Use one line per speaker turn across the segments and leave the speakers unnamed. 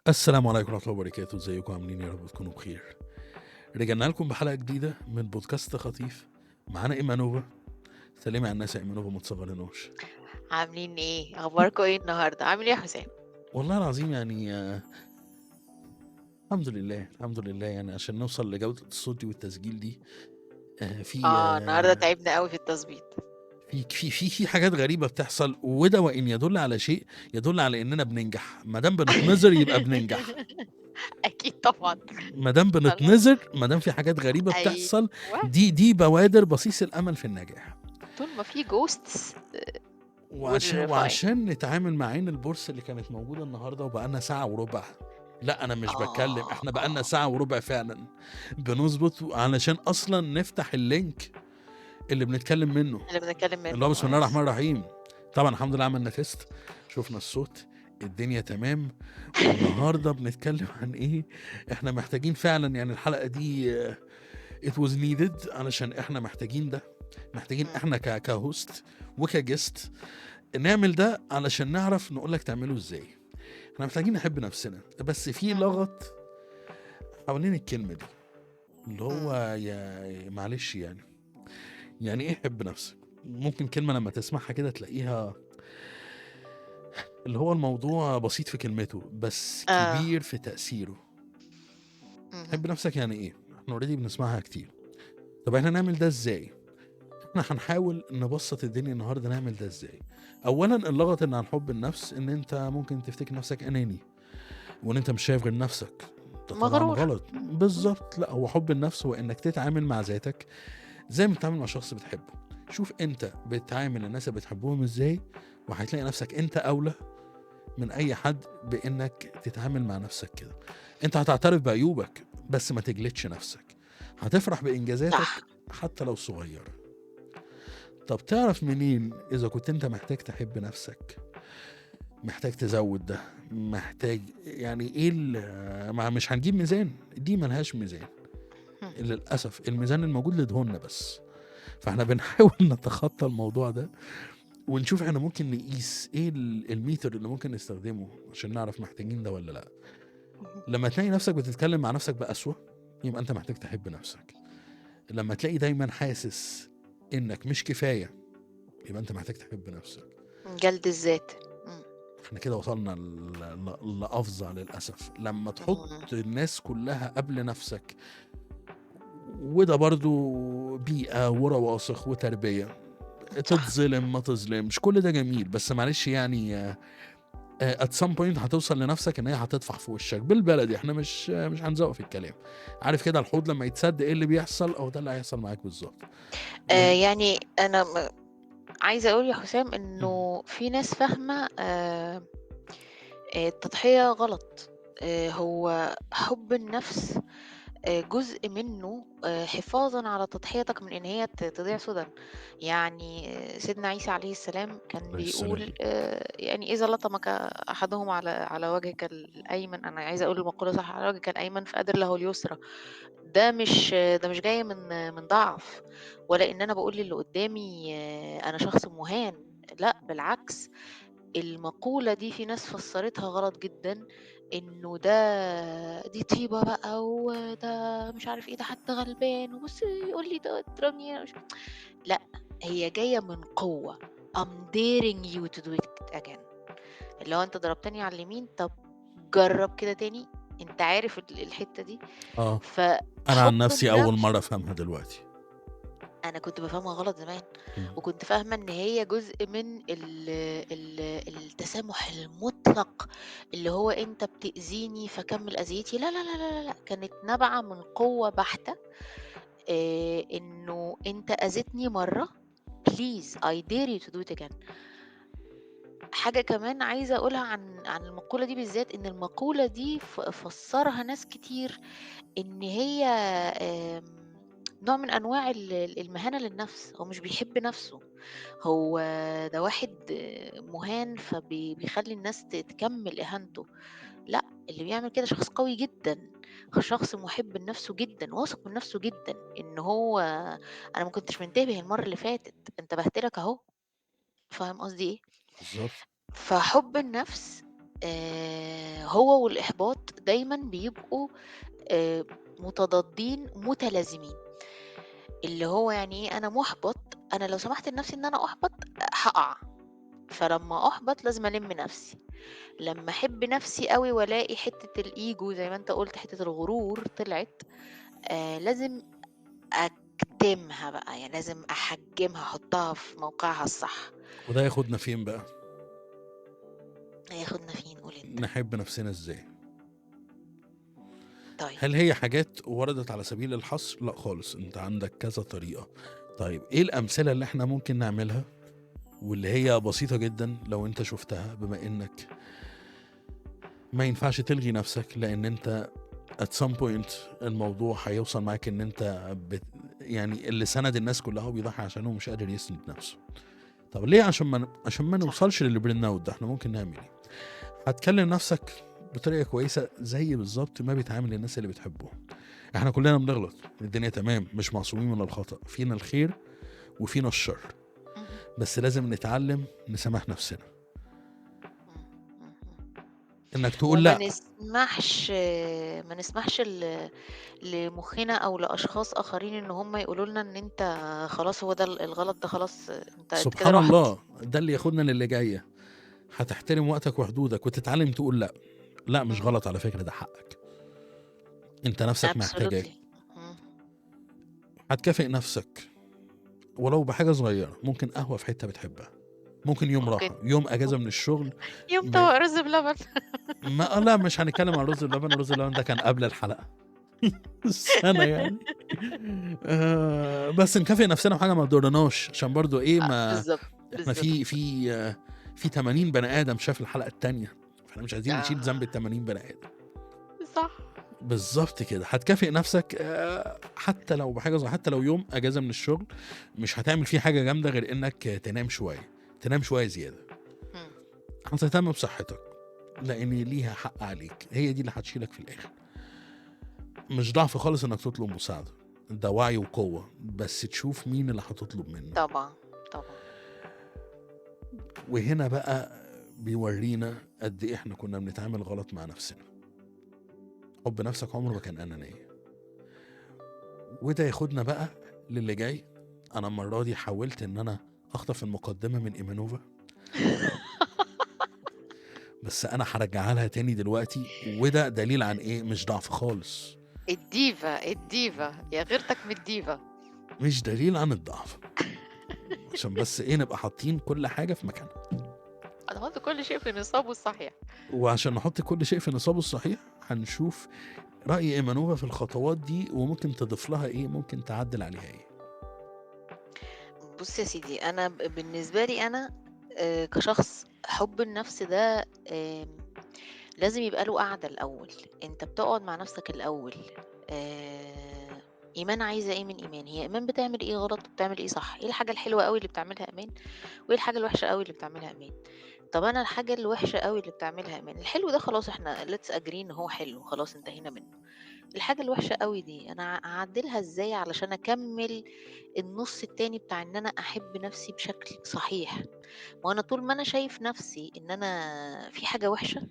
السلام عليكم ورحمة الله وبركاته. ازيكم؟ عاملين؟ يا رب تكونوا بخير. رجعنا لكم بحلقة جديدة من بودكاست خطيف. معانا إيمانوفا. سلمي على الناس يا إيمانوفا، ما تصغرناش.
عاملين ايه؟ اخباركم ايه النهارده؟ عامل ايه يا حسام؟
والله العظيم يعني الحمد لله الحمد لله. يعني عشان نوصل لجودة الصوت دي والتسجيل دي في
النهارده تعبنا قوي في التظبيط.
في في في في حاجات غريبة بتحصل، وده وإن يدل على شيء يدل على إننا بننجح. ما دام بنتنظر يبقى بننجح.
اكيد طبعا.
ما دام بنتنظر، ما دام في حاجات غريبة بتحصل، دي بوادر بصيص الأمل في النجاح.
طول ما في ghosts.
وعشان نتعامل مع عين البورصة اللي كانت موجودة النهاردة وبقالنا ساعة وربع. لا أنا مش بتكلم، احنا بقالنا ساعة وربع فعلا بنظبط علشان أصلا نفتح ال link اللي بنتكلم منه، اللي هو بسم الله الرحمن الرحيم. طبعا الحمد لله عملنا test، شفنا الصوت، الدنيا تمام. والنهارده بنتكلم عن ايه؟ احنا محتاجين فعلا يعني الحلقة دي it was needed، علشان احنا محتاجين ده، محتاجين احنا ك host وك guest نعمل ده علشان نعرف نقولك تعمله ازاي. احنا محتاجين نحب نفسنا، بس في لغط حوالين الكلمة دي اللي هو يا معلش يعني ايه حب نفسك؟ ممكن كلمة لما تسمعها كده تلاقيها اللي هو الموضوع بسيط في كلمته بس كبير في تأثيره. حب نفسك يعني ايه؟ احنا already بنسمعها كتير. طب احنا نعمل ده ازاي؟ احنا هنحاول نبسط الدنيا النهاردة. نعمل ده ازاي؟ اولا اللغط ان عن حب النفس ان انت ممكن تفتكر نفسك اناني وان انت مش شايف غير نفسك. ده طبعا غلط بالظبط. لا، هو حب النفس هو انك تتعامل مع ذاتك زي ما بتتعامل مع شخص بتحبه. شوف انت بتعامل الناس اللي بتحبهم ازاي، وهتلاقي نفسك انت اولى من اي حد بانك تتعامل مع نفسك كده. انت هتعترف بعيوبك بس ما تجلدش نفسك، هتفرح بانجازاتك حتى لو صغيرة. طب تعرف منين اذا كنت انت محتاج تحب نفسك، محتاج تزود ده، محتاج يعني ايه؟ مش هنجيب ميزان، دي ملهاش ميزان للأسف. الميزان الموجود لدهوننا بس. فاحنا بنحاول نتخطى الموضوع ده ونشوف احنا ممكن نقيس ايه الميتر اللي ممكن نستخدمه عشان نعرف محتاجين ده ولا لا. لما تلاقي نفسك بتتكلم مع نفسك بقسوة يبقى انت محتاج تحب نفسك. لما تلاقي دايما حاسس انك مش كفاية يبقى انت محتاج تحب نفسك.
جلد الذات.
احنا كده وصلنا لأفظع للأسف. لما تحط الناس كلها قبل نفسك، وده برضو بيئة ورواسخ وتربية، تتظلم ما تظلمش، كل ده جميل، بس معلش يعني at some point هتوصل لنفسك ان هي هتطفح في وشك بالبلدي. احنا مش هنزوق في الكلام، عارف كده الحوض لما يتسد ايه اللي بيحصل؟ او ده اللي هيحصل معاك بالظبط.
يعني انا عايزة اقول يا حسام انه في ناس فاهمة التضحية غلط. هو حب النفس جزء منه حفاظا على تضحيتك من ان هي تضيع سدى. يعني سيدنا عيسى عليه السلام كان بيقول يعني اذا لطمك احدهم على وجهك الايمن، انا عايزه اقول المقولة صح، على وجهك الايمن فادر له اليسرى. ده مش جاي من ضعف، ولا ان انا بقول للي قدامي انا شخص مهان. لا بالعكس، المقولة دي في ناس فسرتها غلط جدا، انه دي طيبة بقى، وده مش عارف ايه، ده حد غلبان وبص يقول لي ده اضربني. لا، هي جاية من قوة. I'm daring you to do it again. اللي هو انت ضربتني على اليمين، طب جرب كده تاني. انت عارف الحتة دي.
انا عن نفسي اول مرة افهمها دلوقتي.
انا كنت بفهمها غلط زمان، وكنت فاهمه ان هي جزء من التسامح المطلق، اللي هو انت بتأذيني فكمل اذيتي. لا لا لا لا لا، كانت نابعة من قوة بحته، انه انت اذيتني مرة، please I dare you to do it again. حاجة كمان عايزه اقولها عن المقولة دي بالذات، ان المقولة دي فسرها ناس كتير ان هي نوع من أنواع المهانة للنفس. هو مش بيحب نفسه، هو ده واحد مهان فبيخلي الناس تكمل إهانته. لا، اللي بيعمل كده شخص قوي جدا، شخص محب لنفسه جدا، واثق من نفسه جدا، إن هو أنا ما كنتش منتبه المرة اللي فاتت، انتبهت لك أهو. فاهم قصدي إيه؟
بالظبط.
فحب النفس هو والإحباط دايمًا بيبقوا آآ متضادين متلازمين، اللي هو يعني إيه، أنا مُحبَط، أنا لو سمحت لنفسي إن أنا أُحبَط هاقع، فلمّا أُحبَط لازم ألِم نفسي، لمّا أحب نفسي أوي وألاقي حتّة الego زي ما أنت قُلت، حتّة الغرور طلعت، لازم أكتمها بقى، يعني لازم أحجّمها، أحطها في موقعها الصح.
وده ياخدنا فين بقى؟
هياخدنا فين قُل أنت؟
نحب نفسنا إزاي؟
طيب.
هل هي حاجات وردت على سبيل الحصر؟ لا خالص، انت عندك كذا طريقة. طيب ايه الأمثلة اللي احنا ممكن نعملها واللي هي بسيطة جدا لو انت شفتها، بما انك ما ينفعش تلغي نفسك، لان انت at some point الموضوع هيوصل معاك ان انت يعني اللي سند الناس كلها وبيضحي عشانه مش قادر يسند نفسه. طب ليه؟ عشان ما نوصلش لل burn out ده، احنا ممكن نعمل ايه؟ هتكلم نفسك بطريقة كويسة زي بالظبط ما بيتعامل الناس اللي بتحبهم. احنا كلنا بنغلط، الدنيا تمام، مش معصومين من الخطأ، فينا الخير وفينا الشر، بس لازم نتعلم نسامح نفسنا. انك تقول لا،
ما نسمحش لمخنا او لاشخاص اخرين ان هم يقولوا لنا ان انت خلاص هو ده الغلط ده، خلاص انت كده
سبحان
رحت.
الله، ده اللي ياخدنا للي جاية. هتحترم وقتك وحدودك وتتعلم تقول لا. لا مش غلط على فكرة، ده حقك، انت نفسك محتاجك. هتكافئ نفسك ولو بحاجة صغيرة، ممكن قهوة في حتة بتحبها، ممكن يوم راحة، يوم أجازة من الشغل،
يوم طبق رز بلبن.
ما لا مش هنتكلم عن رز بلبن، رز بلبن ده كان قبل الحلقة السنة يعني. بس نكافئ نفسنا بحاجة ما تضرناش، عشان برضو ايه، ما
بالظبط
احنا في 80 بني آدم شاف الحلقة التانية، فاحنا مش عايزين نشيل ذنب ال 80 بني آدم.
صح
بالظبط كده. هتكافئ نفسك حتى لو بحاجة صغيرة، حتى لو يوم أجازة من الشغل مش هتعمل فيه حاجة جامدة غير إنك تنام شوية، تنام شوية زيادة. هتهتم بصحتك لأن ليها حق عليك، هي دي اللي هتشيلك في الآخر. مش ضعف خالص إنك تطلب مساعدة، ده وعي وقوة، بس تشوف مين اللي هتطلب منه.
طبعا طبعا.
وهنا بقى بيورينا قد إيه إحنا كنا بنتعامل غلط مع نفسنا. حب نفسك عمره ما كان أنانية. وده ياخدنا بقى للي جاي. أنا المرة دي حاولت إن أنا أخطف المقدمة من إيمانوفا، بس أنا هرجعها لها تاني دلوقتي، وده دليل عن إيه؟ مش ضعف خالص.
الديفا، الديفا يا غيرتك من الديفا،
مش دليل عن الضعف، عشان بس إيه، نبقى حاطين كل حاجة في مكانها.
هنحط كل شيء في نصابه الصحيح.
وعشان نحط كل شيء في نصابه الصحيح هنشوف رأي إيمانوفا في الخطوات دي، وممكن تضيف لها إيه، ممكن تعدل عليها إيه.
بص يا سيدي، أنا بالنسبة لي أنا كشخص، حب النفس ده لازم يبقى له قعدة الأول. أنت بتقعد مع نفسك الأول. إيمان عايزة إيه من إيمان؟ هي إيمان بتعمل إيه غلط وبتعمل إيه صح؟ إيه الحاجة الحلوة قوي اللي بتعملها إيمان، وإيه الحاجة الوحشة قوي اللي بتعملها إيمان؟ طب أنا الحاجة الوحشة قوي اللي بتعملها إيمان، الحلو ده خلاص إحنا let's agree إن هو حلو، خلاص انتهينا منه. الحاجة الوحشة قوي دي أنا أعدلها إزاي علشان أكمل النص التاني بتاع إن أنا أحب نفسي بشكل صحيح؟ وأنا طول ما أنا شايف نفسي إن أنا في حاجة وحشة،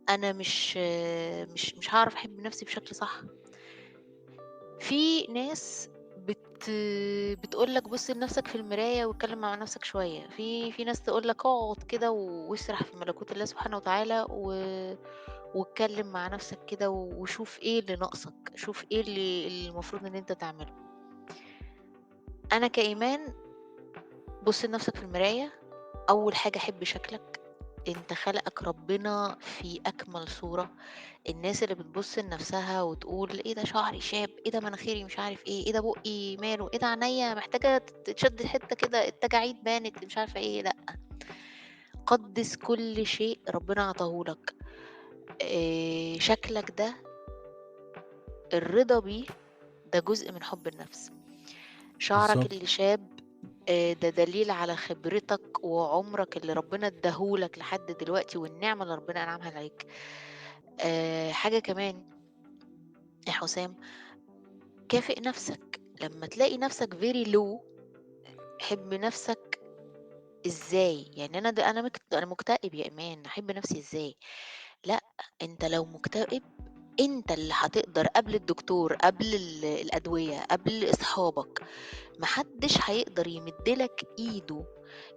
أنا مش مش مش هعرف أحب نفسي بشكل صح. في ناس بتقول لك بص لنفسك في المراية واتكلم مع نفسك شوية. في ناس تقول لك اقعد كده واسرح في ملكوت الله سبحانه وتعالى واتكلم مع نفسك كده وشوف ايه اللي ناقصك، شوف ايه اللي المفروض ان انت تعمله. انا كإيمان، بص لنفسك في المراية، اول حاجة حب شكلك، انت خلقك ربنا في اكمل صورة. الناس اللي بتبص لنفسها وتقول ايه ده شعري شاب، ايه ده مناخيري مش عارف ايه، ايه ده بقي ماله، ايه ده عينيا محتاجة تتشد حتة كده، التجاعيد بانت مش عارفة ايه، لا، قدس كل شيء ربنا عطاهولك. إيه شكلك ده، الرضا بيه ده جزء من حب النفس. شعرك
بالظبط.
اللي شاب ده دليل على خبرتك وعمرك اللي ربنا اداهولك لحد دلوقتي، والنعمة اللي ربنا أنعمها عليك. حاجة كمان يا حسام، كافئ نفسك لما تلاقي نفسك very low. حب نفسك إزاي؟ يعني أنا ده أنا مكتئب يا إيمان، أحب نفسي إزاي؟ لأ، أنت لو مكتئب أنت اللي هتقدر قبل الدكتور، قبل الأدوية، قبل أصحابك، ما حدش هيقدر يمد لك إيده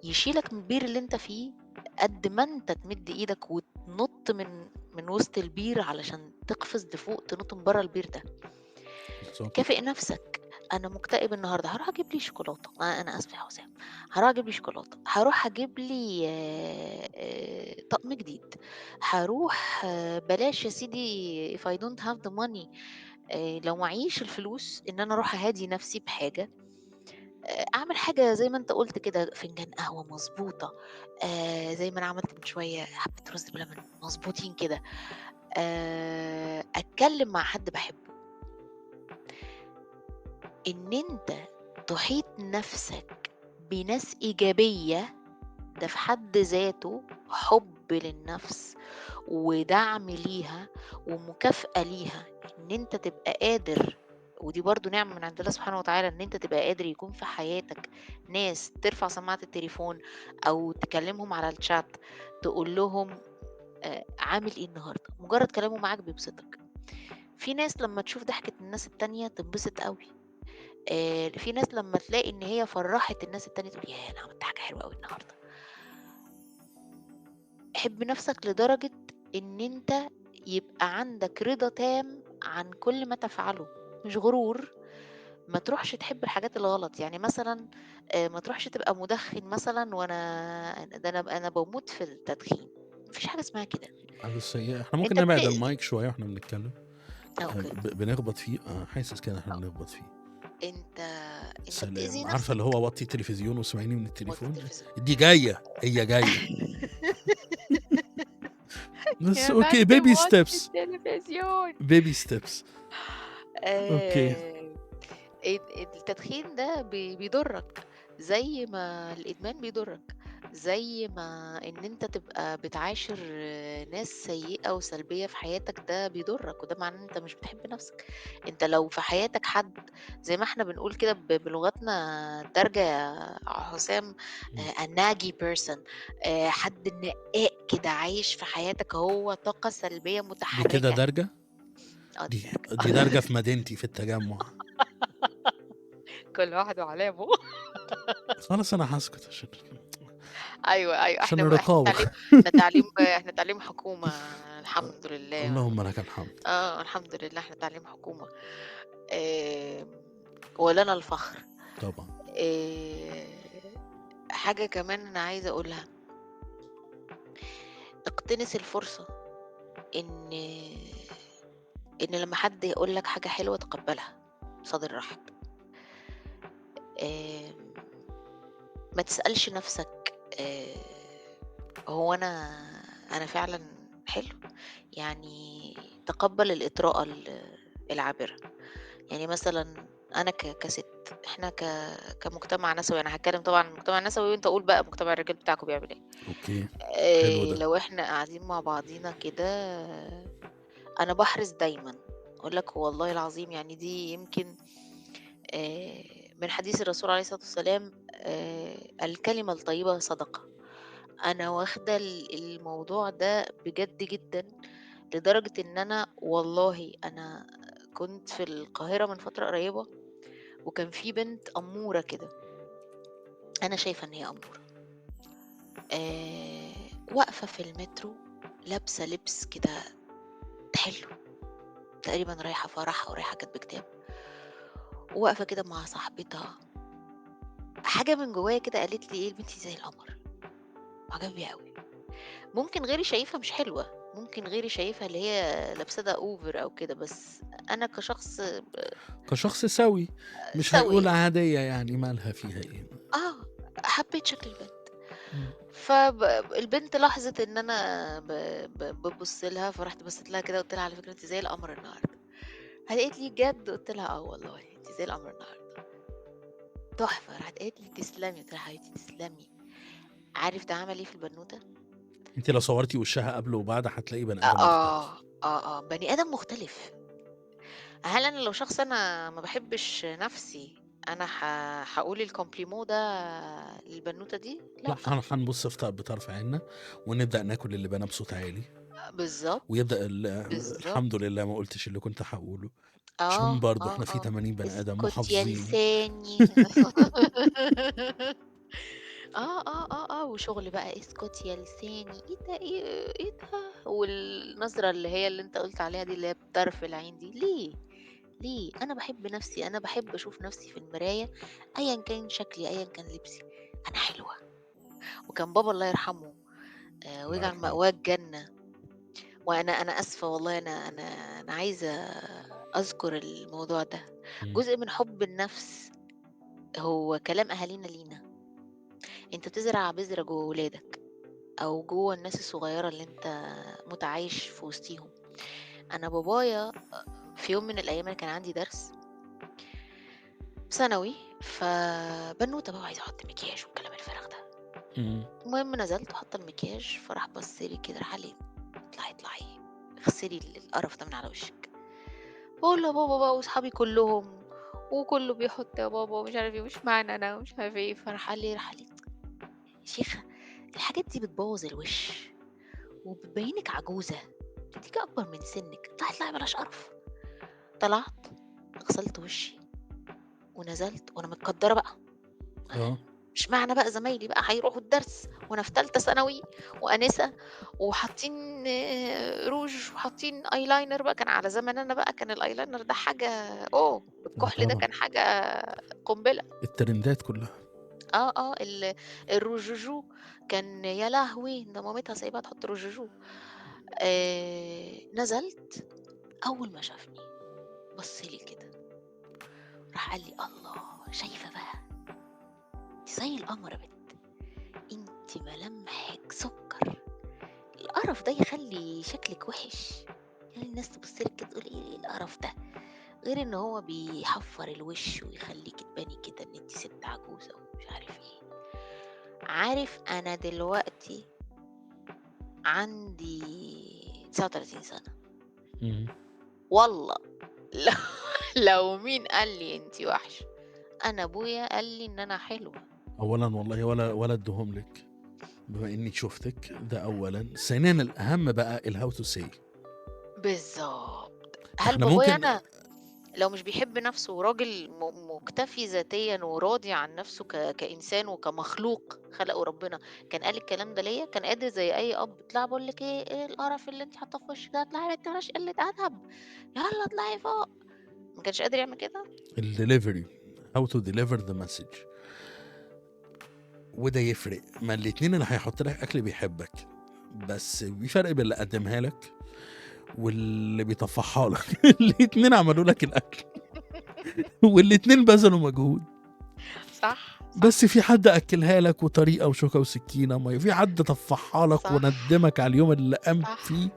يشيلك من البير اللي أنت فيه قد ما أنت تمد إيدك وتنط من وسط البير علشان تقفز لفوق، تنط من برّه البير ده.
بالضبط.
كافئ نفسك، أنا مكتئب النهارده، هاروح أجيب لي شوكولاتة، أنا آسفة يا حسام، هاروح أجيب لي شوكولاتة، هاروح أجيب لي طقم جديد، هاروح بلاش يا سيدي if I don't have the money، لو معيش الفلوس إن أنا أروح أهادي نفسي بحاجة، أعمل حاجة زي ما أنت قُلت كده، فنجان قهوة مضبوطة، زي ما أنا عملت من شوية حبة رز بلبن مضبوطين كده، أتكلم مع حد باحبه. إن أنت تحيط نفسك بناس إيجابية، ده في حد ذاته حب للنفس ودعم ليها ومكافأة ليها، إن أنت تبقى قادر، ودي برضو نعمة من عند الله سبحانه وتعالى، إن أنت تبقى قادر يكون في حياتك ناس ترفع سماعة التليفون أو تكلمهم على الشات تقول لهم عامل إيه النهاردة، مجرد كلامه معاك بيبسطك. في ناس لما تشوف ضحكة الناس التانية تنبسط قوي، في ناس لما تلاقي إن هي فرحت الناس التانية تقول ياه أنا عملت حاجة حلوة أوي النهاردة. حب نفسك لدرجة إن أنت يبقى عندك رضا تام عن كل ما تفعله، مش غرور. ما تروحش تحب الحاجات الغلط، يعني مثلا ما تروحش تبقى مدخن مثلا، وأنا ده أنا بموت في التدخين، مفيش حاجة اسمها كده.
عادة سيئة. احنا ممكن نبعد المايك شوية واحنا بنتكلم.
okay.
بنخبط فيه، حاسس كده احنا بنخبط فيه.
انت بتأذي نفسك.
عارفه اللي هو وطي التلفزيون وسمعيني من التليفون، دي جاية، هي جاية. بس okay، baby steps، baby steps. okay.
التدخين ده بيضرك زي ما الادمان بيضرك، زي ما ان انت تبقى بتعاشر ناس سيئة وسلبية في حياتك ده بيضرك، وده معناه ان انت مش بتحب نفسك. انت لو في حياتك حد زي ما احنا بنقول كده بلغتنا الدارجة يا حسام، a naggy person، حد نقاق كده عايش في حياتك، هو طاقة سلبية متحركة.
دي كده درجة؟ دي درجة في مدينتي في التجمع.
كل واحد وعلامة.
خلاص انا هسكت عشان
ايوه
عشان الرقابة.
احنا تعليم حكومة الحمد لله،
اللهم لك الحمد.
الحمد لله احنا تعليم حكومة، ولنا الفخر
طبعا.
حاجة كمان انا عايزه اقولها، اقتنص الفرصة ان لما حد يقول لك حاجة حلوة تقبلها بصدر رحب. ما تسألش نفسك هو أنا فعلا حلو، يعني تقبل الإطراء العابرة. يعني مثلا أنا كست، إحنا كمجتمع نسوي، أنا هتكلم طبعا عن المجتمع النسوي وأنت قول بقى مجتمع الرجال بتاعكم بيعمل إيه.
okay حلو ده.
لو إحنا قاعدين مع بعضينا كده، أنا بحرص دايما أقول لك والله العظيم، يعني دي يمكن من حديث الرسول عليه الصلاة والسلام، الكلمة الطيبة صدقة. أنا واخدة الموضوع ده بجد جدا، لدرجة إن أنا والله أنا كنت في القاهرة من فترة قريبة، وكان في بنت أمورة كده، أنا شايفة إن هي أمورة، واقفة في المترو لابسة لبس كده حلو، تقريبا رايحة فرح أو رايحة كاتبة كتاب، وواقفة كده مع صاحبتها. حاجة من جوايا كده قالت لي ايه البنت دي زي القمر، عجبني قوي. ممكن غيري شايفها مش حلوة، ممكن غيري شايفها اللي هي لابسة ده over او كده، بس انا
كشخص سوي مش
سوي.
هيقول عادية، يعني مالها فيها ايه.
حبيت شكل البنت. فالبنت لاحظت ان انا ببص لها، فرحت بصيت لها كده قلت لها على فكرة انت زي القمر النهارده. قالت لي جد؟ قلت لها والله انت زي القمر النهارده، تحفة. راحت قالت لي تسلمي. قلت لها حبيبتي تسلمي. عارف ده عمل ايه في البنوته؟
انت لو صورتي وشها قبل وبعد هتلاقي بني ادم مختلف.
بني ادم مختلف. هل انا لو شخص انا ما بحبش نفسي أنا هاقول ال compliment ده للبنوتة دي؟
لا،
لأ.
هنبص في بطرف عيننا ونبدأ ناكل اللبانة بصوت عالي.
بالضبط،
ويبدأ
بالضبط.
الحمد لله ما قُلتش اللي كنت هاقوله، عشان
آه،
برضه
آه،
إحنا في
آه.
80 بني آدم
اسكت يا
محافظين.
لساني. آه، آه، آه، آه، وشغل بقى اسكت يا لساني، إيه ده، إيه إيه ده، والنظرة اللي هي اللي أنت قُلت عليها دي اللي هي بطرف العين دي، ليه؟ ليه؟ أنا باحب نفسي، أنا باحب أشوف نفسي في المراية أيًا كان شكلي، أيًا كان لبسي، أنا حلوة. وكان بابا الله يرحمه
الله
ويجعل
يرحمه.
مأواه الجنة، وأنا آسفة والله أنا عايزة أذكر الموضوع ده. جزء من حب النفس هو كلام أهالينا لينا. أنت بتزرع بذرة جوّه ولادك أو جوّه الناس الصغيرة اللي أنت متعايش في وسطيهم. أنا بابايا في يوم من الأيام أنا كان عندي درس ثانوي، فبنوتة بقى وعايزة أحط مكياج والكلام الفارغ ده. المهم نزلت وحاطة المكياج، فراح بَص لي كده راح قال لي: "اطلعي، اطلعي، اغسلي القرف ده من على وشِّك." باقول له: "يا بابا بقى وأصحابي كلّهم وكلّه بيحط يا بابا ومش عارف إيه واشمعنى أنا ومش عارف إيه." فراح قال لي "يا شيخة الحاجات دي بتبوّظ الوش وبتبيّنِك عجوزة، بتدّيكِ أكبر من سِنِّك، اطلعي، اطلعي بلاش قرف." طلعت غسلت وشي ونزلت وأنا متكدرة بقى. اشمعنى بقى زمايلي بقى هيروحوا الدرس وأنا في تالتة ثانوي وآنسة وحاطين روج وحاطين eyeliner بقى، كان على زمن أنا بقى كان الeyeliner ده حاجة أوه! الكحل ده
طبعًا.
كان حاجة قنبلة.
الترندات كلها.
آه، آه، الرجوجو كان يا لهوي! ده مامتها سايباها تحط رجوجو. نزلت أول ما شافني بَص لي كده، راح قال لي: "الله، شايفة بقى؟ أنتِ زي القمر يا بت، أنتِ ملامحِك سُكّر، القرف ده يخلّي شكلِك وِحِش، يخلّي الناس تبُص لِك كده تقول إيه القرف ده؟" غير إن هو بيحفّر الوش ويخلّيكِ تباني كده إن أنتِ ست عجوزة ومش عارف إيه. عارف أنا دلوقتي عندي 39 سنة. والله لو مين قال لي أنتِ وحشة، أنا أبويا قال لي إن أنا حلوة.
أولًا والله ولا أدّيهم لِك بما إني شُفتِك، ده أولًا. ثانيًا الأهم بقى الhow to say.
بالضبط. هل
إحنا
بابايا
ممكن
أنا لو مش بيحب نفسه وراجل مكتفي ذاتيًا وراضي عن نفسه كإنسان وكمخلوق خلقه ربنا، كان قال الكلام ده ليّا؟ كان قادر زي أي أب، اطلعي باقول لِك إيه، إيه القرف اللي أنتِ حاطاه في وشِّك ده، اطلعي يا بنت بلاش قلة أدب، يالّا اطلعي فوق. ما كانش قادر يعمل كده؟
الdelivery، how to deliver the message. وده يفرق. ما الاتنين اللي هيحط لك أكل بيحبك، بس في فرق بين اللي قدمها لك واللي بيطفحها لك. الاتنين عملوا لك الأكل والاتنين بذلوا مجهود.
صح، صح.
بس في حد أكلها لك وطريقة وشوكة وسكينة مية، في حد طفحها لك وندمك على اليوم اللي قام فيه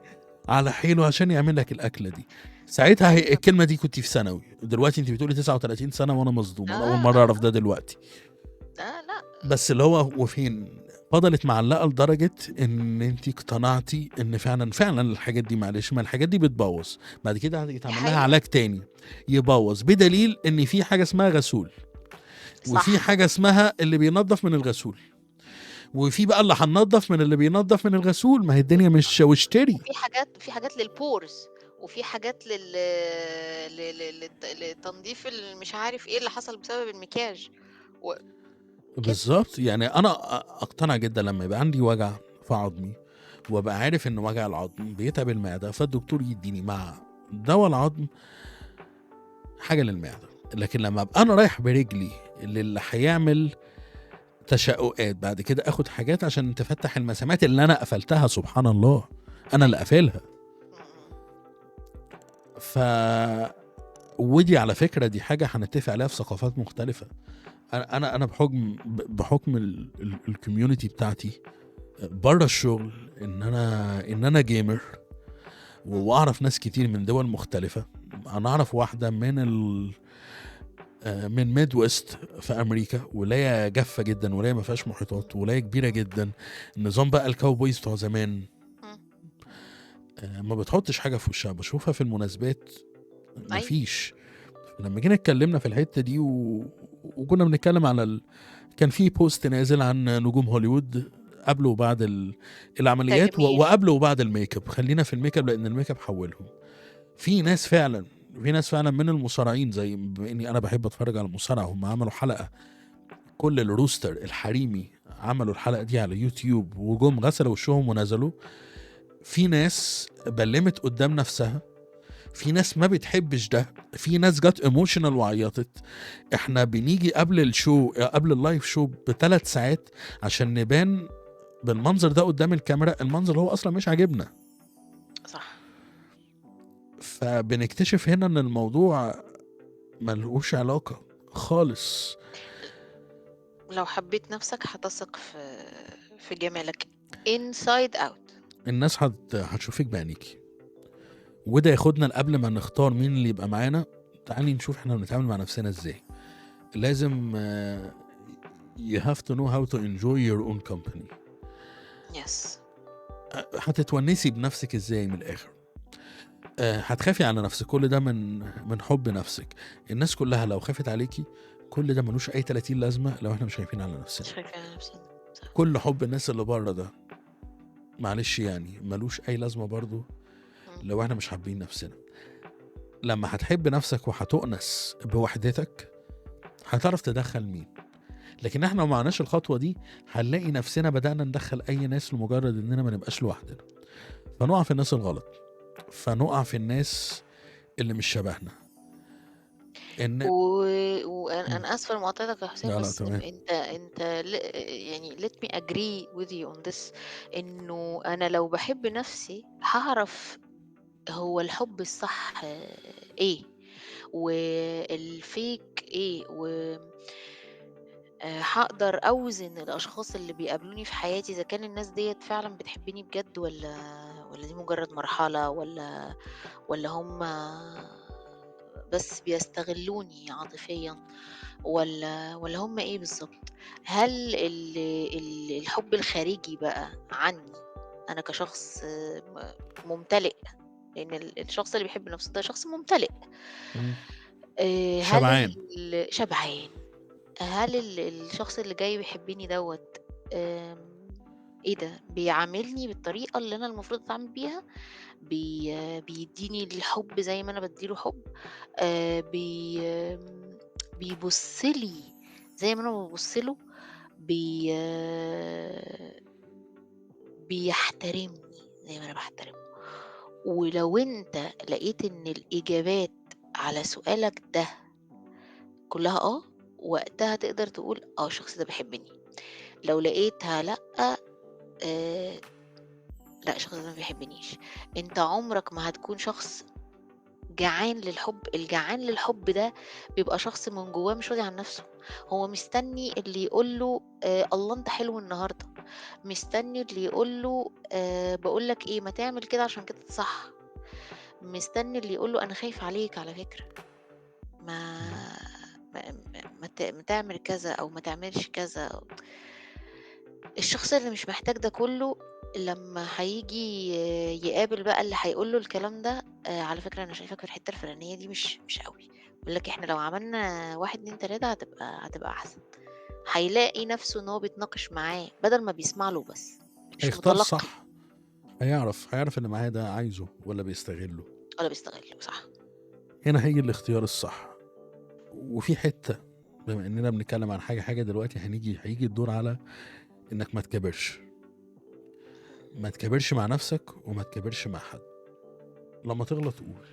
على حيله عشان يعمل لك الأكلة دي. ساعتها هي الكلمة دي كنت في ثانوي، دلوقتي انت بتقولي 39 سنة وأنا مصدوم، أنا أول مرة أعرف ده دلوقتي.
لا.
بس اللي هو وفين فضلت معلقة لدرجة إن انت اقتنعتي إن فعلا الحاجات دي، معلش، ما الحاجات دي بتبوظ، بعد كده هيتعمل لها علاج تاني يبوظ، بدليل إن في حاجة اسمها غسول، وفي حاجة اسمها اللي بينظف من الغسول، وفي بقى اللي هننظف من اللي بينظف من الغسول. ما هي الدنيا مش واشتري.
وفي حاجات، في حاجات للبورز، وفي حاجات لتنظيف مش عارف ايه اللي حصل بسبب المكياج كده.
بالظبط. انا اقتنع جدا لما يبقى عندي وجع في عظمي وابقى عارف ان وجع العظم بيتعب المعده، فالدكتور يديني مع دواء العظم حاجه للمعده. لكن لما ابقى انا رايح برجلي للي هيعمل تشققات بعد كده اخد حاجات عشان تفتح المسامات اللي انا قفلتها، سبحان الله انا اللي قافلها. ودي على فكرة دي حاجة هنتفق عليها في ثقافات مختلفة. انا بحكم ال community بتاعتي بره الشغل ان انا gamer، واعرف ناس كتير من دول مختلفة. انا اعرف واحدة من Midwest في امريكا، ولاية جافة جدا، ولاية ما فيهاش محيطات، ولاية كبيرة جدا، النظام بقى ال cowboys بتوع زمان، ما بتحطش حاجة في وشها، بشوفها في المناسبات مفيش. لما جينا اتكلمنا في الحتة دي وكنا بنتكلم على كان في post نازل عن نجوم هوليوود قبل وبعد العمليات وقبل وبعد الميك اب. خلينا في الميك اب لان الميك اب حولهم. في ناس فعلا من المصارعين، زي بما اني انا بحب اتفرج على المصارعة، هم عملوا حلقة كل ال roster الحريمي عملوا الحلقة دي على يوتيوب وجم غسلوا وشهم ونزلوا. في ناس بلمت قدام نفسها، في ناس ما بتحبش ده، في ناس جت emotional وعيطت. احنا بنيجي قبل ال show، قبل ال live show ب3 ساعات عشان نبان بالمنظر ده قدام الكاميرا، المنظر هو اصلا مش عاجبنا.
صح.
فبنكتشف هنا ان الموضوع ملهوش علاقة خالص.
لو حبيت نفسك هتثق في جمالك inside out.
الناس هتشوفك بعينيكي. وده ياخدنا قبل ما نختار مين اللي يبقى معانا، تعالي نشوف احنا بنتعامل مع نفسنا ازاي. لازم you have to know how to enjoy your own company.
Yes.
هتتونسي بنفسك ازاي من الاخر. هتخافي على نفسك، كل ده من حب نفسك. الناس كلها لو خافت عليكي كل ده ملوش اي 30 لازمه لو احنا مش خايفين على نفسنا.
مش خايفين على نفسنا. صح.
كل حب الناس اللي بره ده معلش يعني ملوش اي لازمه برضو لو احنا مش حابين نفسنا. لما هتحب نفسك وهتؤنس بوحدتك هتعرف تدخل مين. لكن احنا لو معناش الخطوة دي هنلاقي نفسنا بدأنا ندخل اي ناس لمجرد اننا ما نبقاش لوحدنا، فنقع في الناس الغلط، فنقع في الناس اللي مش شبهنا.
وانا اسفه لمقاطعتك يا حسين، بس انت يعني let me agree with you on this، انه انا لو بحب نفسي هعرف هو الحب الصح ايه والفيك ايه، و هقدر اوزن الاشخاص اللي بيقابلوني في حياتي اذا كان الناس ديت فعلا بتحبني بجد ولا دي مجرد مرحلة، ولا هم بس بيستغلوني عاطفيا، ولا هم ايه بالظبط. هل الحب الخارجي بقى عني انا كشخص ممتلئ، لان الشخص اللي بيحب نفسه ده شخص ممتلئ
شبعان،
شبعان. هل الشخص اللي جاي بيحبني دوت ايه ده، بيعاملني بالطريقة اللي انا المفروض اتعامل بيها، بيديني الحب زي ما انا بديله حب، بيبصلي زي ما انا ببصله، بيحترمني زي ما انا بحترمه. ولو انت لقيت ان الاجابات على سؤالك ده كلها وقتها تقدر تقول الشخص ده بيحبني. لو لقيتها لا، لا الشخص ده ما بيحبنيش. انت عمرك ما هتكون شخص جعان للحب. الجعان للحب ده بيبقى شخص من جواه مش راضي عن نفسه، هو مستني اللي يقوله الله انت حلو النهارده، مستني اللي يقوله بقولك ايه ما تعمل كده عشان كده صح، مستني اللي يقوله انا خايف عليك على فكرة، ما ما تعمل كذا او ما تعملش كذا. الشخص اللي مش محتاج ده كله لما هيجي يقابل بقى اللي هيقوله الكلام ده، على فكرة انا شايفك في الحتة الفلانية دي مش قوي، يقول لك احنا لو عملنا 1 2 3 هتبقى احسن. هيلاقي نفسه ان هو بيتناقش معاه بدل ما بيسمع له بس، مش
هيختار
متلقي.
صح، هيعرف اللي معاه ده عايزه ولا بيستغله،
صح.
هنا هيجي الاختيار الصح. وفي حتة بما اننا بنتكلم عن حاجة دلوقتي هيجي الدور على انك ما تكبرش، ما تكبرش مع نفسك وما تكبرش مع حد. لما تغلط قول،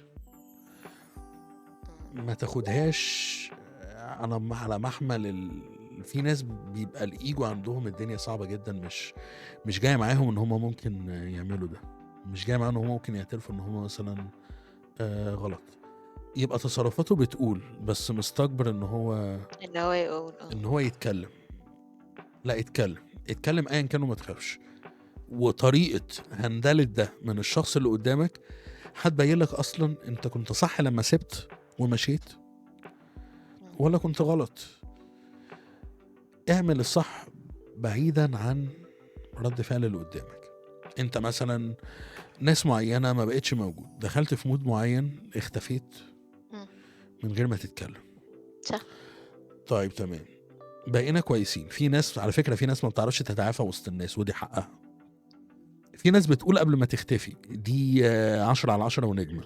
ما تاخدهاش على محمل في ناس بيبقى الايجو عندهم الدنيا صعبة جدا، مش جاية معاهم ان هم ممكن يعملوا ده، مش جاية معاهم ان هم ممكن يعترفوا ان هم مثلا غلط. يبقى تصرفاته بتقول بس مستكبر ان هو
يقول
ان هو يتكلم. لا اتكلم ايا كان وما تخافش. وطريقة هندلة ده من الشخص اللي قدامك هتبين لك اصلا انت كنت صح لما سبت ومشيت ولا كنت غلط. اعمل الصح بعيدا عن رد فعل اللي قدامك. انت مثلا ناس معينة ما بقتش موجود، دخلت في mood معين، اختفيت من غير ما تتكلم.
صح.
طيب تمام، بقينا كويسين. في ناس على فكرة، في ناس ما بتعرفش تتعافى وسط الناس ودي حقها. في ناس بتقول قبل ما تختفي دي 10 على 10 ونجمة.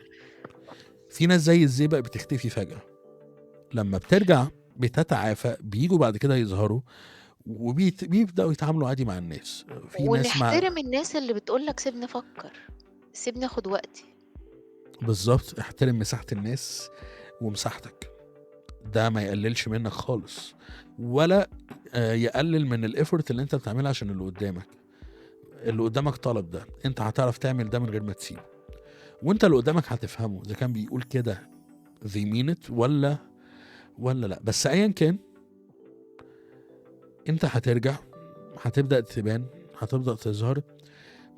في ناس زي الزيبق بتختفي فجأة، لما بترجع بتتعافى بيجوا بعد كده يظهروا وبيبدأوا يتعاملوا عادي مع الناس. في ناس مع
ونحترم الناس اللي بتقول لك سيبني أفكر، سيبني أخد وقتي.
بالظبط، احترم مساحة الناس ومساحتك، ده ما يقللش منك خالص ولا يقلل من ال effort اللي انت بتعملها عشان اللي قدامك. اللي قدامك طلب ده، انت هتعرف تعمل ده من غير ما تسيبه، وانت اللي قدامك هتفهمه اذا كان بيقول كده they mean it ولا لا. بس ايا كان انت هترجع، هتبدأ تبان، هتبدأ تظهر.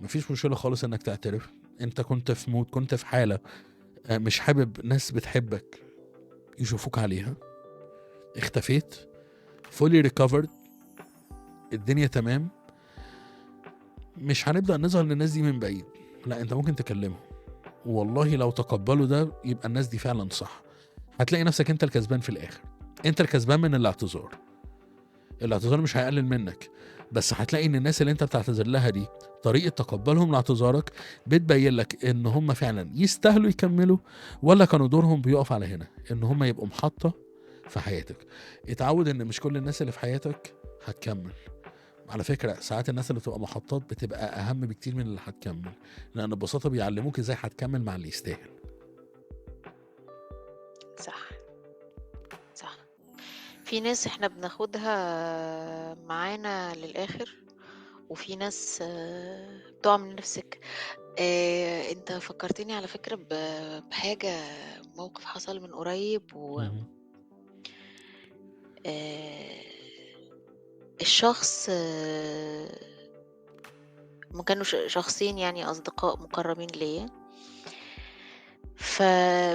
مفيش مشكلة خالص انك تعترف انت كنت في mood، كنت في حالة مش حابب ناس بتحبك يشوفوك عليها، اختفيت، fully recovered، الدنيا تمام. مش هنبدأ نظهر للناس دي من بعيد، لا انت ممكن تكلمهم، والله لو تقبلوا ده يبقى الناس دي فعلا صح. هتلاقي نفسك انت الكسبان في الاخر، انت الكسبان من الاعتذار. الاعتذار مش هيقلل منك، بس هتلاقي ان الناس اللي انت بتعتذر لها دي طريقة تقبلهم لاعتذارك بتبين لك ان هم فعلا يستاهلوا يكملوا ولا كانوا دورهم بيقف على هنا، ان هم يبقوا محطة في حياتك. اتعود ان مش كل الناس اللي في حياتك هتكمل. على فكرة ساعات الناس اللي بتبقى محطات بتبقى اهم بكتير من اللي هتكمل، لان ببساطة بيعلموك ازاي هتكمل مع اللي يستاهل.
صح صح. في ناس احنا بناخدها معانا للآخر، وفي ناس بتقع من نفسك. انت فكرتني على فكرة بحاجة، موقف حصل من قريب و الشخص ما كانوا شخصين يعني أصدقاء مقربين ليا، فالبنوتة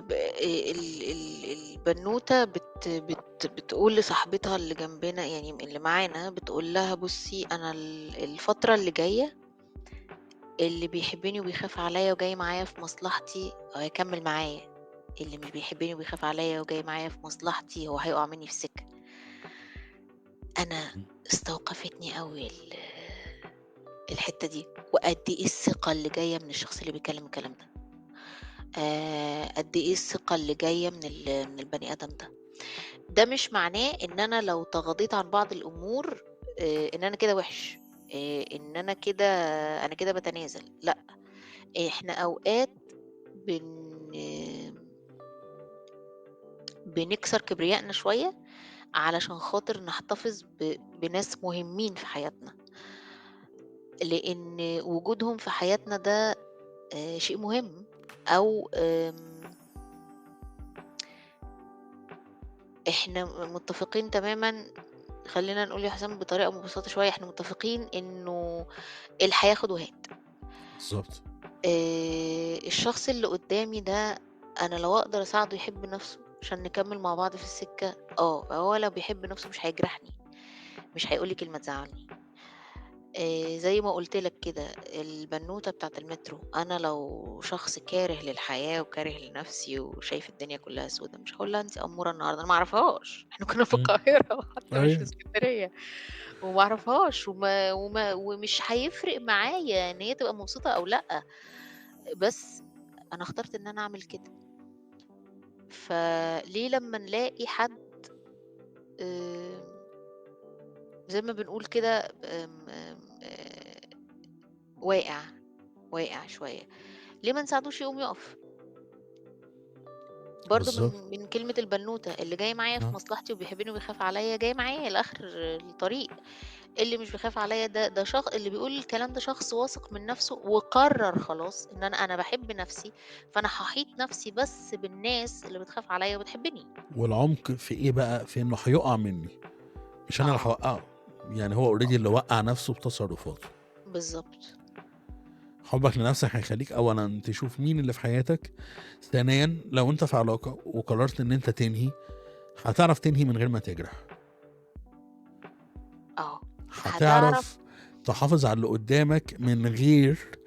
بت بت بتقول لصاحبتها اللي جنبنا يعني اللي معانا، بتقول لها بصي أنا الفترة اللي جاية اللي بيحبني وبيخاف عليا وجاي معايا في مصلحتي هيكمل معايا، اللي مش بيحبني وبيخاف عليا وجاي معايا في مصلحتي هو هيقع مني في السكة. أنا استوقفتني قوي الحتة دي، وقد إيه الثقة اللي جاية من الشخص اللي بيتكلم الكلام ده، قد إيه الثقة اللي جاية من البني آدم ده. ده مش معناه إن أنا لو تغاضيت عن بعض الأمور إن أنا كده وحش، إن أنا كده أنا كده بتنازل. لا، إحنا أوقات بنكسر كبريائنا شوية علشان خاطر نحتفظ بناس مهمين في حياتنا، لأن وجودهم في حياتنا ده شيء مهم، أو إحنا متفقين تماما، خلينا نقول يا حسام بطريقة مبسطة شوية، إحنا متفقين إنه الحياة خد وهات.
بالظبط.
الشخص اللي قدامي ده أنا لو أقدر أساعده يحب نفسه عشان نكمل مع بعض في السكة، هو لو بيحب نفسه مش هيجرحني، مش هيقولي كلمة تزعلني. زي ما قلت لك كده البنوتة بتاعت المترو، أنا لو شخص كاره للحياة وكاره لنفسي وشايف الدنيا كلها سودة مش هقول لها أنت أمورة النهاردة، أنا ما أعرفهاش، إحنا كنا في القاهرة حتى مش في اسكندرية، وما أعرفهاش ومش هيفرق معايا إن هي تبقى مبسوطة أو لأ، بس أنا اخترت إن أنا أعمل كده. فليه لما نلاقي حد زي ما بنقول كده واقع شوية، ليه ما نساعدوش يقوم يقف؟ برضو من كلمة البنوتة اللي جاي معايا في مصلحتي وبيحبني وبيخاف عليا جاي معايا لآخر الطريق، اللي مش بيخاف عليا ده شخص اللي بيقول الكلام ده شخص واثق من نفسه وقرر خلاص ان انا بحب نفسي، فانا هحيط نفسي بس بالناس اللي بتخاف عليا وبتحبني.
والعمق في ايه بقى؟ في انه هيقع مني، مش انا اللي هوقعه، يعني هو already اللي وقع نفسه بتصرفاته.
بالظبط.
حبك لنفسك هيخليك اولا تشوف مين اللي في حياتك، ثانيا لو انت في علاقة وقررت ان انت تنهي هتعرف تنهي من غير ما تجرح. هتعرف تحافظ على اللي قدامك من غير،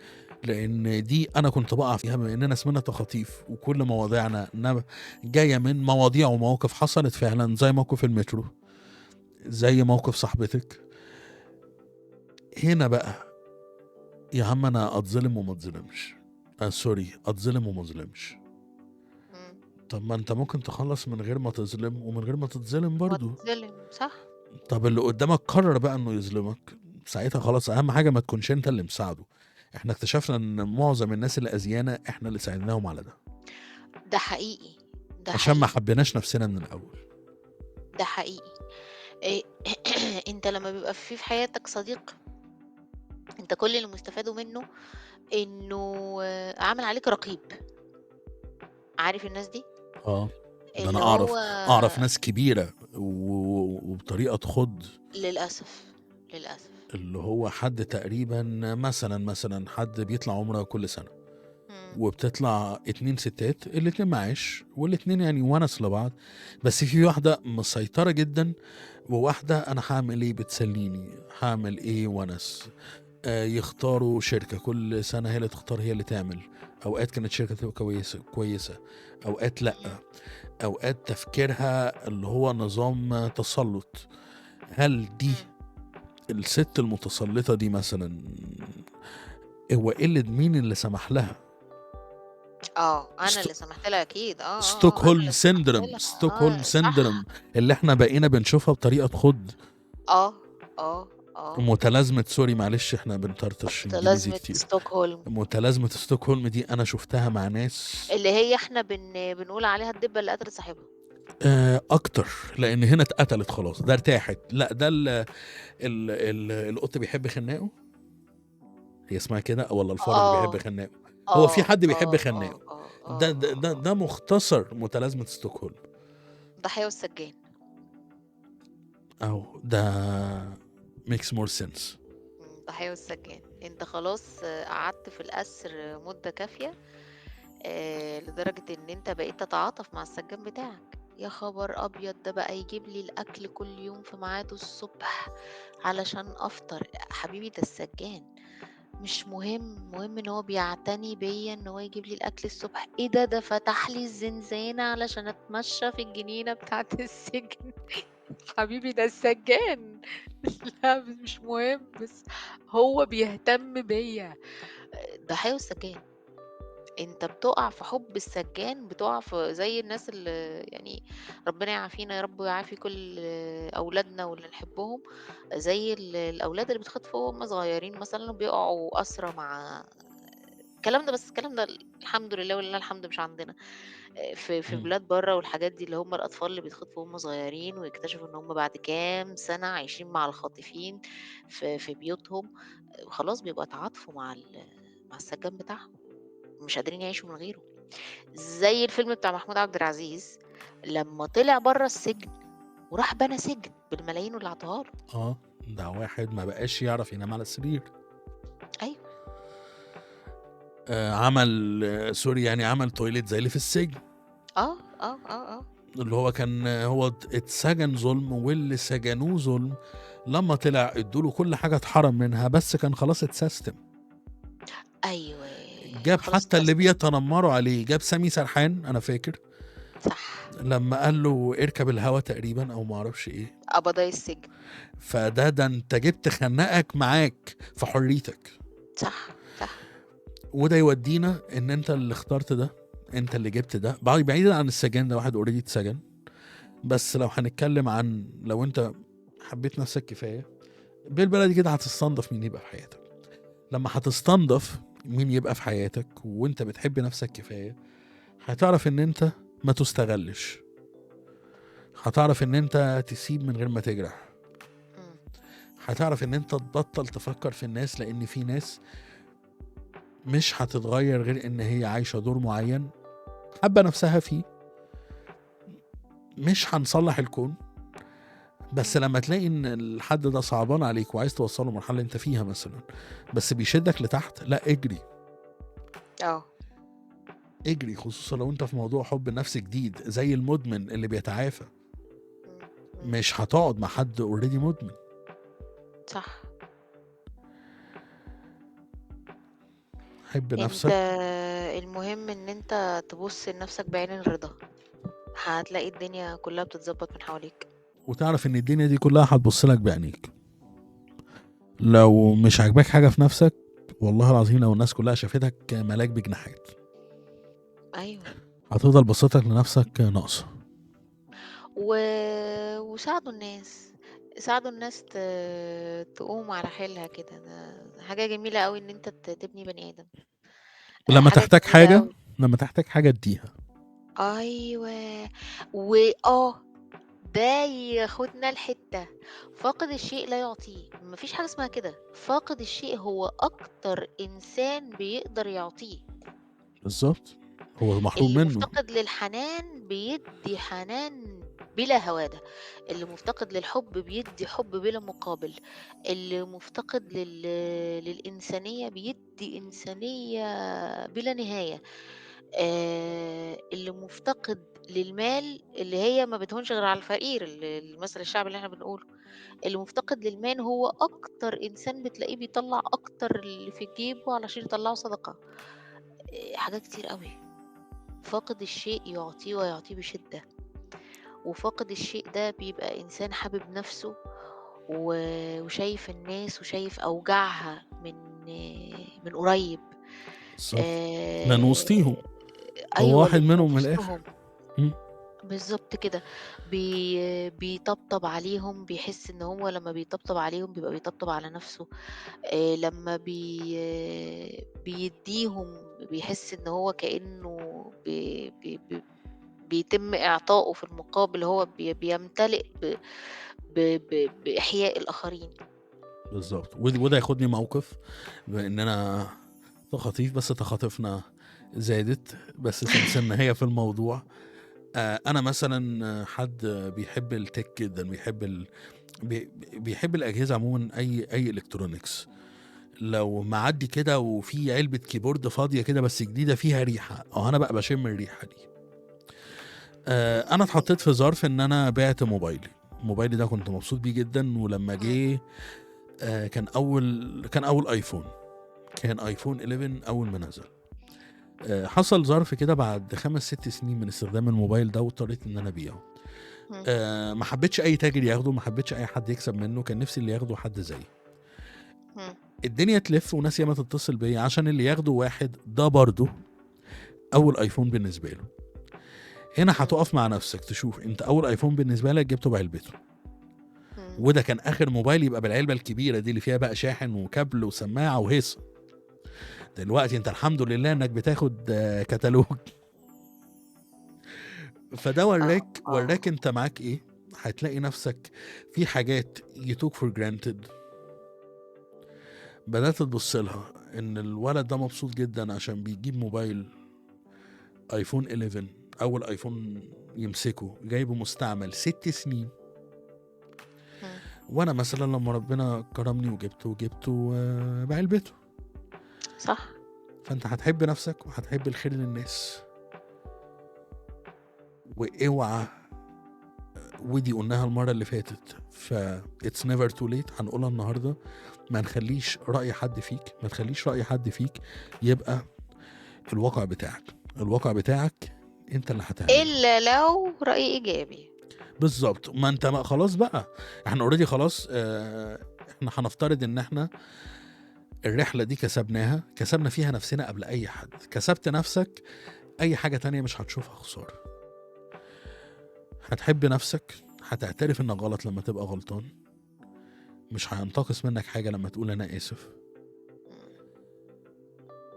لان دي انا كنت بقع فيها بما اننا اسمنا تخاطيف وكل مواضيعنا جاية من مواضيع ومواقف حصلت فعلا زي موقف المترو. زي موقف صاحبتك هنا بقى، يا عم انا اتظلم وما اتظلمش، sorry اتظلم وما اتظلمش. طب ما انت ممكن تخلص من غير ما تظلم ومن غير ما تتظلم برضو.
تظلم، صح.
طب اللي قدامك قرر بقى انه يظلمك، ساعتها خلاص اهم حاجة ما تكونش انت اللي مساعدة. احنا اكتشفنا ان معظم الناس اللي اذيانا احنا اللي ساعدناهم على ده.
ده حقيقي، ده
عشان ما
حقيقي.
حبيناش نفسنا من الاول.
ده حقيقي. إيه انت لما بيبقى في حياتك صديق، انت كل اللي مستفادة منه انه عامل عليك رقيب. عارف الناس دي؟
ده انا اعرف ناس كبيرة وبطريقة تخض.
للاسف للاسف.
اللي هو حد تقريبا مثلا حد بيطلع عمره كل سنة، وبتطلع 2 ستات، الاتنين معاش والاتنين يعني ونس لبعض، بس في واحدة مسيطرة جدا وواحدة انا هعمل ايه بتسليني، هعمل ايه ونس. يختاروا شركة كل سنة، هي اللي تختار هي اللي تعمل. أوقات كانت شركة تبقى كويسة، أوقات لأ، أوقات تفكيرها اللي هو نظام تسلط. هل دي الست المتسلطة دي مثلا هو قلة مين اللي سمح لها؟
أنا اللي سمحت لها أكيد.
Stockholm syndrome، Stockholm syndrome اللي احنا بقينا بنشوفها بطريقة تخض. متلازمة، sorry معلش احنا بنطرطش انجليزي كتير.
ستوكهولم،
متلازمة ستوكهولم دي انا شفتها مع ناس
اللي هي احنا بنقول عليها الدبة اللي قتلت صاحبها.
اكتر، لان هنا اتقتلت خلاص، ده ارتاحت. لا ده ال ال ال القط بيحب خناقه، هي اسمها كده، ولا الفار اللي بيحب خناقه؟ هو في حد بيحب خناقه؟ ده ده ده مختصر متلازمة ستوكهولم.
ضحية والسجان.
اهو ده makes more sense.
ضحية والسجان. انت خلاص قعدت في الأسر مدة كافية لدرجة ان انت بقيت تتعاطف مع السجان بتاعك. يا خبر ابيض، ده بقى يجيب لي الاكل كل يوم في ميعاده الصبح علشان افطر. حبيبي ده السجان، مش مهم، مهم ان هو بيعتني بيا، ان هو يجيب لي الاكل الصبح. ايه ده، ده فتح لي الزنزانة علشان اتمشى في الجنينة بتاعت السجن. حبيبي ده السجان. لا مش مهم، بس هو بيهتم بيا. ضحية والسجان. انت بتقع في حب السجان، بتقع في زي الناس اللي يعني ربنا يعافينا يا رب ويعافي كل اولادنا واللي نحبهم، زي الاولاد اللي بيتخطفوا وهم صغيرين مثلا وبيقعوا اسرى مع الكلام ده. بس الكلام ده الحمد لله ولله الحمد مش عندنا في بلاد بره والحاجات دي، اللي هم الاطفال اللي بيتخطفوا وهم صغيرين ويكتشفوا ان هم بعد كام سنة عايشين مع الخاطفين في بيوتهم، خلاص بيبقى تعاطفوا مع السجان بتاعهم، مش قادرين يعيشوا من غيره. زي الفيلم بتاع محمود عبد العزيز لما طلع بره السجن وراح بنى سجن بالملايين اللي عطاها له.
ده واحد ما بقاش يعرف ينام على السرير.
ايوه.
عمل sorry يعني عمل toilet زي اللي في السجن. اللي هو كان هو اتسجن ظلم، واللي سجنوه ظلم، لما طلع ادوله كل حاجة اتحرم منها، بس كان خلاص اتسيستم.
ايوه
جاب حتى اللي بيتنمروا عليه، جاب سامي سرحان انا فاكر،
صح،
لما قال له اركب الهوا تقريبا او ما اعرفش ايه،
قبضاي السجن.
فده ده انت جبت خناقك معاك في حريتك.
صح صح.
وده يودينا ان انت اللي اخترت ده، انت اللي جبت ده. بعيدا عن السجن ده، واحد already اتسجن، بس لو هنتكلم عن لو انت حبيت نفسك كفاية بالبلدي كده هتستنضف مين يبقى في حياتك. لما هتستنضف مين يبقى في حياتك وانت بتحب نفسك كفاية، هتعرف ان انت ما تستغلش، هتعرف ان انت تسيب من غير ما تجرح، هتعرف ان انت تبطل تفكر في الناس، لان في ناس مش هتتغير غير ان هي عايشة دور معين حابة نفسها فيه. مش هنصلح الكون، بس لما تلاقي ان الحد ده صعبان عليك وعايز توصله مرحلة انت فيها مثلا، بس بيشدك لتحت، لا اجري. اجري، خصوصا لو انت في موضوع حب نفس جديد زي المدمن اللي بيتعافى. مش هتقعد مع حد already مدمن.
صح.
حب نفسك.
انت المهم ان انت تبص لنفسك بعين الرضا، هتلاقي الدنيا كلها بتتظبط من حواليك.
وتعرف ان الدنيا دي كلها هتبص لك بعينيك. لو مش عاجباك حاجة في نفسك، والله العظيم لو الناس كلها شافتك ملاك بجناحات،
أيوه.
هتفضل بصتك لنفسك ناقصه.
وساعدوا الناس، ساعدوا الناس تقوم على حيلها كده. ده حاجة جميلة قوي ان انت تبني بني ادم.
لما
حاجة
تحتاج
جميلة
حاجة،
قوي.
لما تحتاج حاجة اديها.
ايوه. واه ده ياخدنا الحتة، فاقد الشيء لا يعطيه، مفيش حاجة اسمها كده. فاقد الشيء هو اكتر انسان بيقدر يعطيه.
بالظبط، هو محروم
اللي
منه.
مفتقد للحنان بيدي حنان بلا هوادة، اللي مفتقد للحب بيدي حب بلا مقابل، اللي مفتقد للإنسانية بيدي إنسانية بلا نهاية، اللي مفتقد للمال اللي هي ما بتهونش غير على الفقير، المثل الشعبي اللي احنا بنقوله، اللي مفتقد للمال هو أكتر إنسان بتلاقيه بيطلع أكتر اللي في جيبه علشان يطلعه صدقة. حاجات كتير قوي. فاقد الشيء يعطيه ويعطيه بشدة، وفاقد الشيء ده بيبقى إنسان حابب نفسه وشايف الناس وشايف أوجاعها من قريب.
بالظبط، لأنه وسطيهم، هو
أيوة،
واحد
لأنه
منهم من الآخر.
وسطهم. بالظبط كده. بيطبطب عليهم، بيحس إن هو لما بيطبطب عليهم بيبقى بيطبطب على نفسه. لما بيديهم بيحس إن هو كأنه بيتم إعطائه في المقابل، هو بيمتلئ بإحياء الآخرين.
بالظبط. وده ياخدني موقف بإن أنا تخاطيف، بس تخاطفنا زادت، بس سمسمنا هي في الموضوع. أنا مثلا حد بيحب ال tech جدا، بيحب بيحب الأجهزة عموما، أي electronics. لو معدي كده وفي علبة keyboard فاضية كده بس جديدة فيها ريحة، أو أنا بقى بشم الريحة دي. أنا اتحطيت في ظرف إن أنا بعت موبايلي. موبايلي ده كنت مبسوط بيه جدا، ولما جه كان أول آيفون، كان آيفون 11 أول ما نزل. حصل ظرف كده بعد 5-6 سنين من استخدام الموبايل ده، واضطريت ان انا ابيعه. ما حبيتش اي تاجر ياخده، ما حبيتش اي حد يكسب منه، كان نفسي اللي ياخده حد زيي. الدنيا تلف وناس ياما تتصل بيا عشان اللي ياخده واحد ده برضه اول ايفون بالنسبة له. هنا هتقف مع نفسك تشوف انت اول ايفون بالنسبة لك جبته بعلبته، وده كان اخر موبايل يبقى بالعلبه الكبيرة دي اللي فيها بقى شاحن وكابل وسماعه وهيصه. دلوقتي انت الحمد لله انك بتاخد كتالوج. فده وراك انت معاك ايه. هتلاقي نفسك في حاجات you took for granted بدأت تبص لها ان الولد ده مبسوط جدا عشان بيجيب موبايل ايفون 11، اول ايفون يمسكه، جايبه مستعمل 6 سنين. وانا مثلا لما ربنا كرمني وجبته بعلبته.
صح.
فانت هتحب نفسك وهتحب الخير للناس. واوعى، ودي قلناها المرة اللي فاتت، ف it's never too late، هنقولها النهاردة، ما نخليش رأي حد فيك، ما تخليش رأي حد فيك يبقى الواقع بتاعك. الواقع بتاعك انت اللي هتعمله،
الا لو رأي ايجابي.
بالظبط. ما انت ما خلاص بقى، احنا already خلاص. احنا هنفترض ان احنا الرحلة دي كسبناها، كسبنا فيها نفسنا قبل أي حد. كسبت نفسك، أي حاجة تانية مش هتشوفها خسارة. هتحب نفسك، هتعترف إنك غلط لما تبقى غلطان، مش هينتقص منك حاجة لما تقول أنا آسف.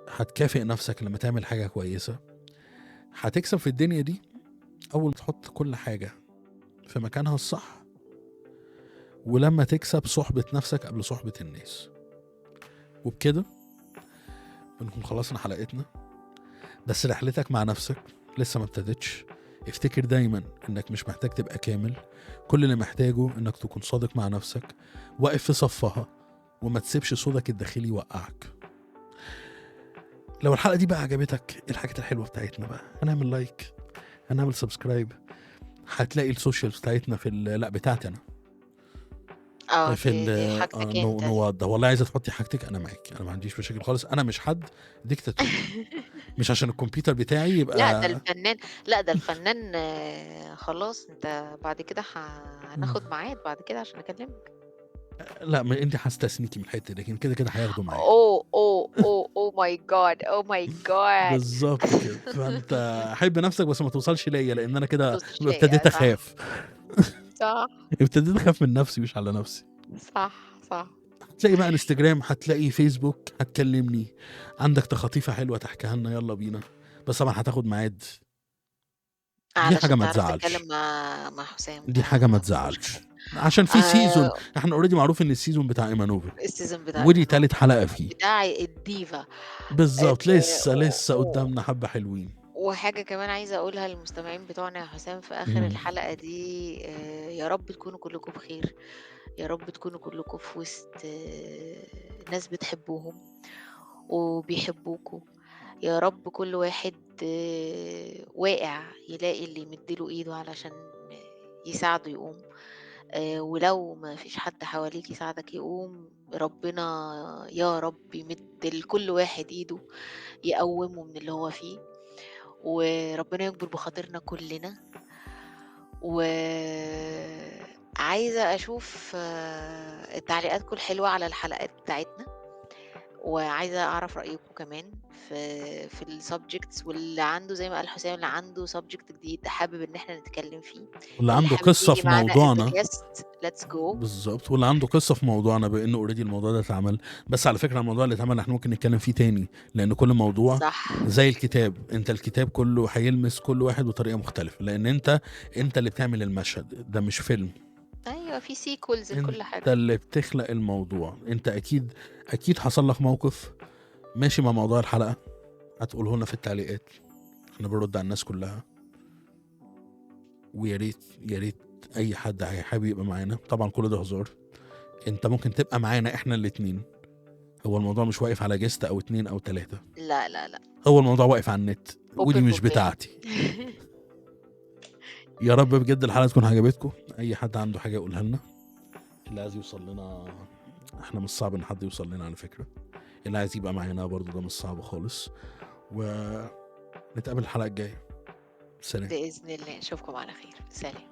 هتكافئ نفسك لما تعمل حاجة كويسة. هتكسب في الدنيا دي أول ما تحط كل حاجة في مكانها الصح، ولما تكسب صحبة نفسك قبل صحبة الناس. وبكده بنكون خلصنا حلقتنا. بس رحلتك مع نفسك لسه ما ابتدتش. افتكر دايما انك مش محتاج تبقى كامل، كل اللي محتاجه انك تكون صادق مع نفسك، واقف في صفها، وما تسيبش صوتك الداخلي يوقعك. لو الحلقة دي بقى عجبتك، الحاجات الحلوة بتاعتنا بقى، هنعمل like، هنعمل subscribe، هتلاقي ال social بتاعتنا في لا بتاعتي انا. في
دي حاجتك أنت دي.
نوضح. والله عايزة تحطي حاجتك أنا معاكِ، أنا ما عنديش مشاكل خالص، أنا مش حد ديكتاتوري، مش عشان الكمبيوتر بتاعي
لأ ده
يبقى
الفنان، لأ ده الفنان خلاص أنت بعد كده هناخد ميعاد بعد كده عشان أكلمك.
لأ ما أنتِ هاستثنيكِ من الحتة دي، لكن كده كده هياخدوا معايا.
Oh oh oh oh my God oh my God.
بالضبط كده. فأنت حب نفسك بس ما توصلش ليّا، لأن أنا
ما
كده
توصلش ليّا
ابتديت
صح.
أخاف.
صح.
ابتديت أخاف من نفسي مش على نفسي.
صح، صح.
هتلاقي بقى انستجرام، هتلاقي فيسبوك، هتكلمني، عندك تخاطيفة حلوة تحكيها لنا، يلا بينا. بس طبعا هتاخد ميعاد. دي حاجة
علشان
ما
تعرف
تزعلش.
تتكلم مع حسام.
دي حاجة ما
ده مفيهوش
تزعلش.
كلام.
عشان في season، احنا already معروف ان ال season بتاع ايمانوفا.
ال season بتاع
ودي
ايمانوفا.
تالت حلقة فيه.
بتاع الديفا.
بالظبط، لسه قدامنا حبة حلوين.
وحاجة كمان عايزة أقولها للمستمعين بتوعنا يا حسام في آخر الحلقة دي، يا رب تكونوا كلكم بخير، يا رب تكونوا كلكم في وسط ناس بتحبوهم وبيحبوكوا، يا رب كل واحد واقع يلاقي اللي يمدله إيده علشان يساعده يقوم، ولو ما فيش حد حواليك يساعدك يقوم، ربنا يا رب يمد لكل واحد إيده يقومه من اللي هو فيه، وربنا يكبر بخاطرنا كلنا. وعايزة أشوف تعليقاتكم الحلوة على الحلقات بتاعتنا، وعايزة أعرف رأيكم كمان في ال subjects، واللي عنده زي ما قال حسام، اللي عنده subject جديد حابب إن إحنا نتكلم فيه،
واللي
اللي
عنده
حابب
قصة
يجي
في
معانا as a
موضوعنا.
guest، let's go.
بالظبط، واللي عنده قصة في موضوعنا، بأنه already الموضوع ده اتعمل، بس على فكرة الموضوع اللي اتعمل احنا ممكن نتكلم فيه تاني، لأن كل موضوع زي الكتاب، انت الكتاب كله هيلمس كل واحد بطريقة مختلفة، لأن انت اللي بتعمل المشهد ده، مش فيلم.
أيوة، في sequels لكل
انت
حاجة.
اللي بتخلق الموضوع. انت اكيد حصل لك موقف ماشي مع موضوع الحلقة، هتقوله لنا في التعليقات، احنا بنرد على الناس كلها. ويا ريت، يا ريت اي حد هيحب يبقى معانا. طبعا كل ده هزار، انت ممكن تبقى معانا احنا الاتنين. هو الموضوع مش واقف على guest او 2 او 3.
لا، لا، لا.
هو الموضوع واقف على النت،
Open
ودي مش
buffet.
بتاعتي. يا رب بجد الحلقة تكون عجبتكم. اي حد عنده حاجة يقولها لنا، اللي عايز يوصل لنا احنا مش صعب ان حد يوصل لنا على فكرة، اللي عايز يبقى معانا برضو ده مش صعب خالص. ونتقابل الحلقة الجاية. سلام.
بإذن الله، نشوفكم على خير. سلام.